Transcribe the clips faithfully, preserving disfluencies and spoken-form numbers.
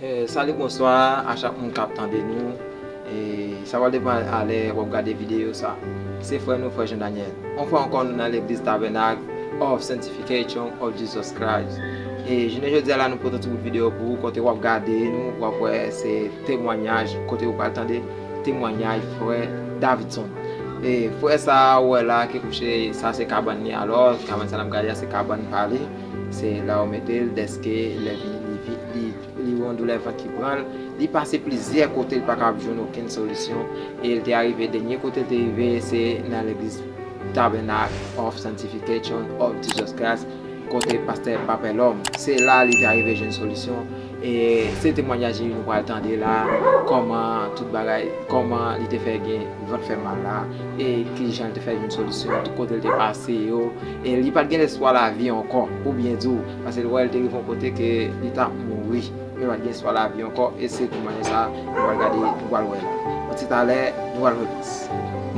Eh, salut, bonsoir à chaque monde qui a attendu nous. Et ça va dépendre à l'heure où vous regardez vidéo ça. C'est frère nous, frère Jean Daniel. On fois encore, nous dans l'église Tabernacle of Sanctification of Jesus Christ. E jounen jodi a la, nou pote tout videyo pou ou, kote w ap gade nou, w ap wè se temwanyaj, kote ou pral tande temwanyaj frè Davidson. E frè sa a ou wè la ki kouche, sa se kabann li. Alò, kabann sa n ap gade a, se kabann pa li. Se la yo mete l, dèske lè vini, li, vi- li, li yon doulè vant ki pran l. Li pase plizyè kote, li pa kapab jwenn okenn solisyon. E l te arive, dènye kote l te rive, se nan legliz Tabernacle of Sanctification of Jesus Christ, kote pastè Papelhomme. Se la li te arive jwenn solisyon. E se temwanyaj li nou pral tande la, kòman tout bagay, kòman li te fè gen vant fè mal la, e kijan li te fè jwenn solisyon, tout kote li te pase yo. E li pa t gen lespwa lavi ankò, pou byen di w, paske l wè l te rive yon kote ke li t ap mouri. Men pa t gen lespwa lavi ankò, e se temwanyaj sa nou pral gade, nou pral wè la. Yon ti talè, nou pral wè plis.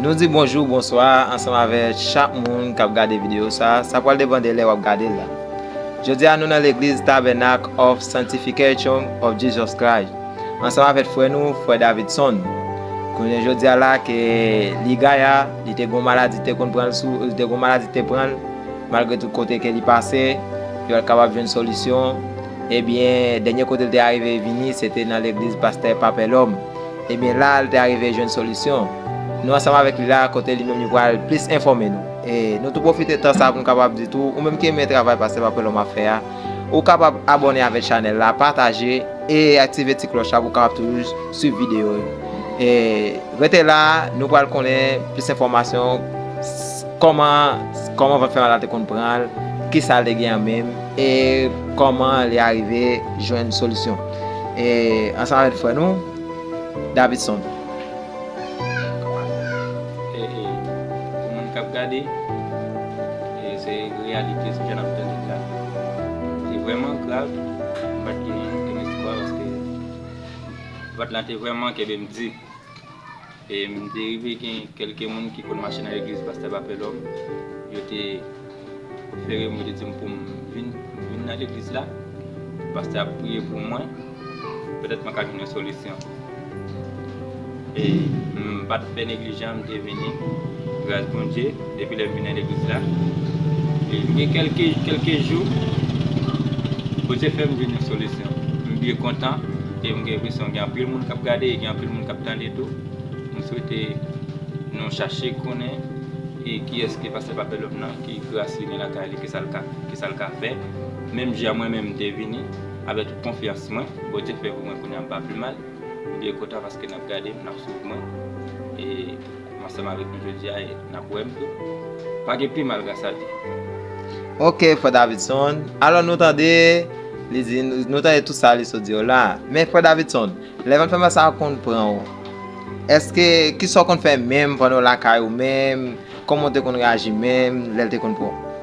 Nou di bonjou, bonswa, ansanm avèk chak moun k ap gade videyo sa. Sa pral depann de lè w ap gade l la. Jodi a, nou nan legliz Tabernacle of Sanctification of Jesus Christ, ansanm avèk frè nou, frè Davidson. Kounye jodi a la, ke li gaya, li te gon maladi te konn pran l sou, li te gon maladi te pran l, malgre tout kote ke li pase, yo al kapab jwenn solisyon. Ebyen, dènye kote l te arive vini, se te nan legliz pastè Papelhomme. Ebyen, la, l te arive jwenn solisyon. Nou ansanm avèk li la, kote li menm li pral plis enfòme nou. E nou tou pwofite tan sa pou nou kapab di tou, ou menm ki renmen travay pastè Papelhomme ap fè a, ou kapab abòne avèk chanèl la, pataje e aktive ti klòch la pou w kapab toujou swiv videyo yo. E rete la, nou pral konnen plis enfòmasyon, s- kòman, kòman vant fè mal la te konn pran l, kisa l te gen an menm, e kòman li arive jwenn solisyon. E ansanm avèk frè nou, Davidson. E, e, pou moun k ap gade, e se reyalite, se jan n ap tande l la. Se vrèman grav, m pa t gen okenn espwa paske vant lan te vrèman kenbe m di. E m te rive gen kèlke moun ki konn mache nan legliz pastè Papelhomme, yo te ofere m, yo te di m pou m vin, vin nan legliz la. Pastè ap priye pou mwen. Petèt mwen ka jwenn yon solisyon. E m pa t fè neglijan, m te vini. Gras Bondye, depi lè m vin nan legliz la, e m gen kèlke, kèlke jou, Bondye fè m jwenn yon solisyon. M byen kontan, e m gen enpresyon gen anpil moun k ap gade, e gen anpil moun k ap tande tou. M swete nou chache konnen e kiyès ke pastè Papelhomme nan, ki gras li gen lakay li, ki sa l ka, ki sa l ka fè. Menm jan mwen menm m te vini, avèk tout konfyans mwen, Bondye fè pou mwen kounye a m pa pi mal. M byen kontan paske n ap gade m, n ap swiv mwen. E m ansanm avèk nou jodi a e n ap wè m tou. Pa gen pi mal, gras a Dye. Ok, frè Davidson. Alò, nou tande, li di, nou, nou tande tout sa li sot di yo la. Men, frè Davidson, lè vant fè mal sa a konn pran w, èske, kisa w konn fè menm pandan w lakay ou menm? Kòman w te konn reyaji menm lè l te konn pran w?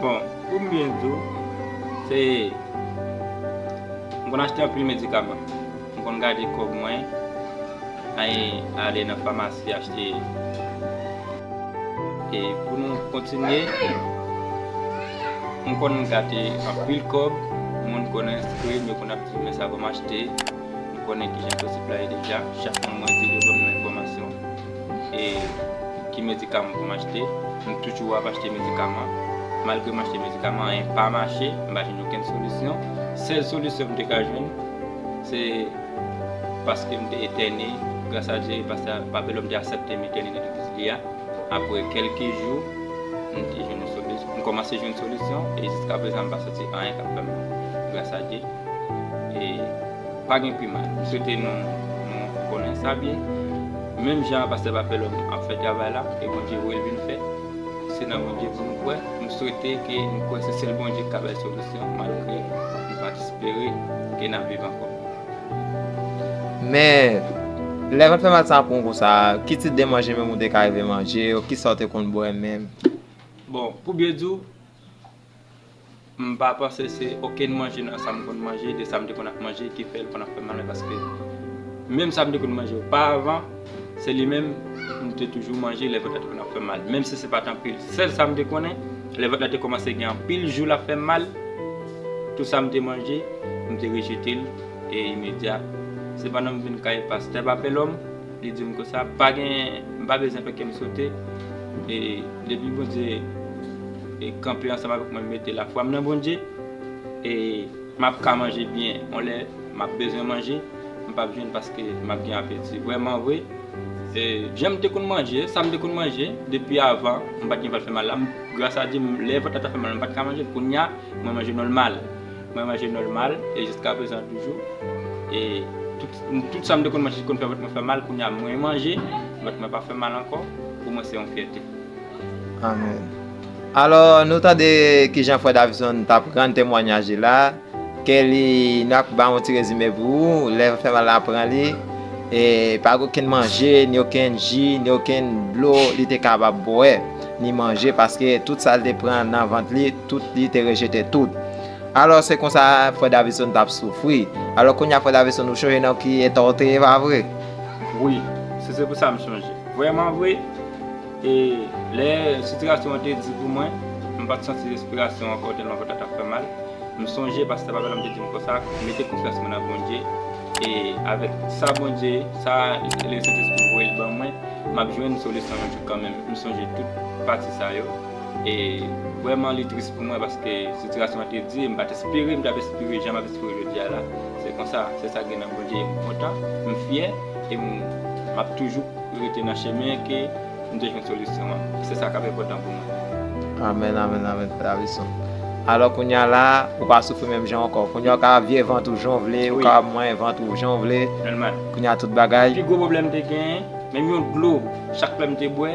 Bon, pou m byen di w, se, m konn achte anpil medikaman. M konn gade kòb mwen, ay, ale nan famasi achte. E pou nou kontinye, m konn gate anpil kòb, moun konn enskri m, yo konn ap di m men sa pou m achte. M konnen kijan prensip la ye deja. Chak mwa mwen di yo ban m yon enfòmasyon. E ki medikaman pou m achte. M toujou ap achte medikaman. Malgre m achte medikaman, anyen pa mache, m pa jwenn okenn solisyon. Sèl solisyon m te ka jwenn, se paske m te etène, gras a Dye, pastè Papelhomme te aksepte m etène nan legliz li a. Apre kèlke jou, m te jwenn yon solisyon. M kòmanse jwenn solisyon e jiskaprezan m pa santi anyen k ap fè m mal. Gras a Dye. E pa gen pi mal. M swete nou, nou konnen sa byen. Menm jan pastè Papelhomme ap fè travay la, e Bondye voye l vin fè, se nan Bondye pou nou kwè. M swete ke nou kwè se sèl Bondye k ka bay solisyon, malgre nou pa t espere ke n ap viv ankò. Men, lè vant fè mal sa pran w konsa, ki tit de manje menm ou te ka rive manje, kisa w te konn bwè menm? Bon, pou byen di w, m pa panse se okenn manje nan sa m konn manje, de sa m te konn ap manje, ki fè l konn ap fè m mal, paske menm sa m te konn manje oparavan, se li menm m te toujou manje, lè vant la te konn ap fè m mal. Menm si se pa t anpil, sèl sa m te konnen, lè vant la te kòmanse gen anpil jou l ap fè m mal, tout sa m te manje, m te rejete l, e imedya. Sepandan, m vin kay pastè Papelòm, li di m konsa, pa gen, m pa bezwen fè kè m sote. E depi Bondye e kanpe ansanm avèk mwen, mete lafwa m nan Bondye, e m ap ka manje byen. On lè m ap bezwen manje, m p ap jwenn paske m ap gen apeti. Vrèman vre, e jan m te konn manje, sa m te konn manje depi avan, m pa t gen vant fè mal la. M, gras a Dye, m, lè vant la t ap fè mal, m pa t ka manje. Kounye a, mwen manje nòmal. Mwen manje nòmal e jiska prezan toujou. E tout, tout sa m te konn manje ki konn fè vant mwen fè mal, kounye a mwen manje, vant mwen pa fè mal ankò. Pou mwen, se yon fyète. Amèn. Alò, nou tande kijan frè Davidson t ap rann temwanyaj li la. Ke li, n ap ba yon ti rezime pou ou. Lè fè mal la pran li, e pa gen okenn manje, ni okenn ji, ni okenn dlo li te kapab bwè, ni manje, paske tout sa l te pran nan vant li, tout li te rejete tout. Alò, se konsa frè Davidson t ap soufri. Alò, kounye a, frè Davidson, ou chonje nan ki eta w te ye, pa vre? Wi, se, se pou sa m chonje. Vrèman vre, e lè sitiyasyon an te di pou mwen, m pa t santi respirasyon ankò, tèlman vant la t ap fè mal. M sonje pastè Papelòm te di m konsa, mete konfyans mwen nan Bondye. E avèk sa Bondye, sa Lespri voye l ban mwen, m ap jwenn solisyon yon jou kanmenm. M sonje tout pati sa yo. E vrèman, li tris pou mwen paske sitiyasyon an te di, m pa t espere, m t ap espere jan m ap espere jodi a la. Se konsa, se sa k gen nan Bondye. M kontan, m fyè, e m, m ap toujou rete nan chemen ke m te jwenn solisyon an. Se sa k ap enpòtan pou mwen. Amèn, amèn, amèn, frè Davidson. Alò, kounye a la, ou pa soufri menm jan ankò. Kounye a, ou ka vye vant ou jan w vle, ou ka mwen vant ou jan w vle. Nòmal. Kounye a, tout bagay. Pi gwo pwoblèm m te genyen, menm yon dlo, chak lè m te bwè,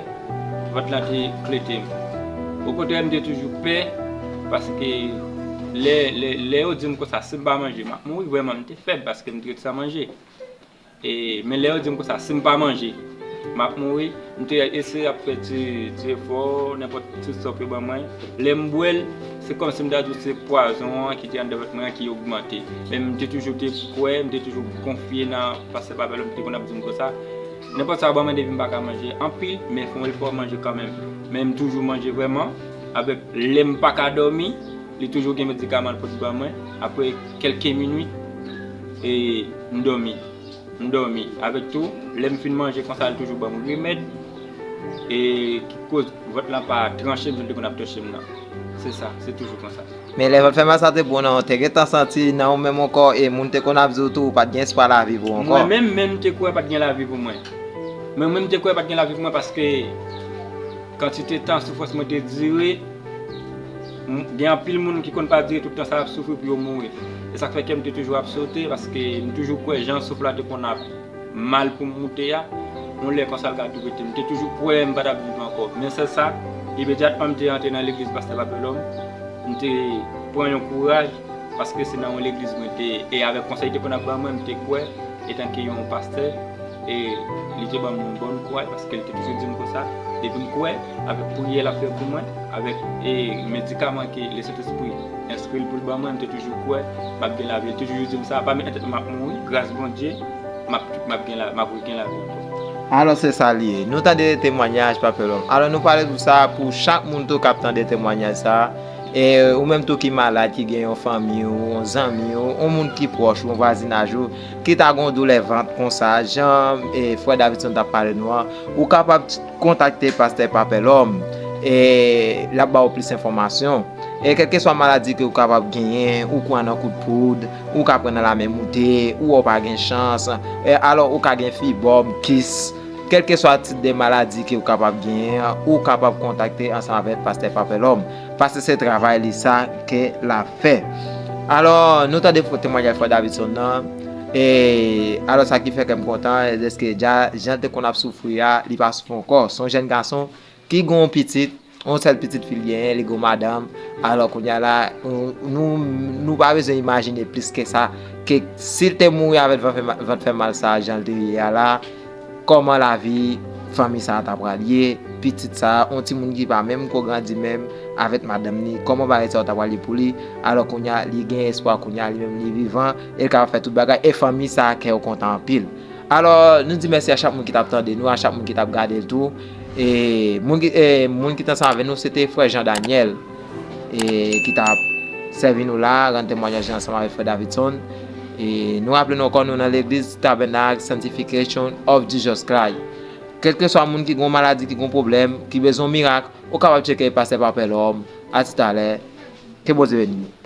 vant lan te klete m. Okontrè, m te toujou pè, paske lè, lè, lè yo di m konsa, si m pa manje, m ap mouri, vrèman, m te fèb, paske m te ret san manje. E, men lè yo di m konsa, si m pa manje, m ap mouri, m te eseye ap fè ti, ti efò, nenpòt ti sòp yo ban mwen. Lè m bwè l, se kòmsi m ta di w se pwazon an ki te anndan vant mwen an ki ogmante. Men m te toujou te kwè, m te toujou konfye nan pastè Papelòm ki te konn ap di m konsa, nenpòt sa yo ban mwen depi m pa ka manje anpil, men fè yon efò manje kanmenm. Men m toujou manje vrèman, avèk lè m pa ka dòmi, li toujou gen medikaman l pot ban mwen, apre kèlke minit, e m dòmi. M dòmi. Avèk tou, lè m fin manje konsa, li toujou ban m remèd, e ki koz vant lan pa tranche m jan l te konn ap tranche m nan. Se sa, se toujou konsa. Men lè vant fè mal sa te bon nan, ou te gentan santi nan ou menm ankò, e moun te konn ap di w tou ou pa t gen espwa lavi pou ou ankò. Mwen menm, menm m te kwè pa t gen lavi pou mwen. Mwen menm, m te kwè pa t gen lavi pou mwen paske kantite tan soufrans mwen te dire, m, gen anpil moun ki konn pa dire tout tan sa y ap soufri pou yo mouri. E sa k fè kè m te toujou ap sote, paske m toujou kwè jan souf la te konn ap mal pou m moute a, yon lè konsa l ka tou pete. M te toujou kwè m pa t ap viv ankò. Men sèl sa, imedyatman m te antre nan legliz pastè Papelòm, m te pran yon kouraj, paske se nan yon legliz mwen te, e avèk konsèy te konn ap ban mwen, m te kwè, etanke yon pastè, e li te ban m yon bòn kouraj, paske li te toujou di m konsa, depi m kwè, avèk priyè l ap fè pou mwen, avèk, e, medikaman ke Lesentespri enskri l pou l ban mwen, m te toujou kwè m ap gen lavi. Li toujou di m sa, pa met nan tèt ou m ap mouri, gras Bondye, m ap, m ap gen la, m ap regen lavi ankò. Alò se sa li ye. Nou tande temwanyaj Papelòm. Alò nou pale pou sa, pou chak moun tou k ap tande temwanyaj sa. E ou menm tou ki malad, ki gen yon fanmi w, yon zanmi w, yon moun ki pwòch ou, yon vwazinaj ou, ki ta gen yon doulè vant konsa, jan e, frè Davidson t ap pale nou an, ou kapab kontakte pastè Papelòm, e l ap ba w plis enfòmasyon. E kèlkeswa maladi ke ou kapab genyen, ou kwè nan kout poud, ou ka pran nan lamen moute, ou wè w pa gen chans, e alò ou ka gen fibòm, kis, kèlkeswa tit de maladi ke ou kapab genyen an, ou kapab kontakte ansanm avèk pastè Papelòm, paske se travay li sa ke l ap fè. Alò, nou tande temwanyaj frè Davidson nan, e alò sa ki fè kè m kontan, dèske dja jan l te konn ap soufri a, li pa soufri ankò. Se yon jèn gason ki gen yon pitit, yon sèl pitit fi l genyen, li gen yon madanm. Alò kounye a la, nou, nou, nou pa bezwen imajine plis ke sa, ke si l te mouri avèk vant fè ma-, vant fè mal sa a, jan l te ye a la, kòman lavi fanmi sa a ta pral ye, pitit sa a, yon timoun ki pa menm ko grandi menm avèk madanm ni, kòman bagay sa yo ta pral ye pou li? Alò kounye a, li gen espwa kounye a, li menm li vivan, e l kapab fè tout bagay, e fanmi sa a kè yo kontan anpil. Alò, nou di mèsi a chak moun ki t ap tande nou, a chak moun ki t ap gade l tou. E moun ki, e moun ki t ansanm avè nou, se te frè Jean Daniel, e ki t ap sèvi nou la, rann temwanyaj li ansanm avèk frè Davidson. E nou raple nou ankò, nou nan legliz Tabernacle Sanctification of Jesus Christ. Kèlkeswa moun ki gon maladi, ki gon pwoblèm, ki bezwen mirak, ou kapab tcheke pastè Papèlòm. A ti talè. Ke Bondye beni nou.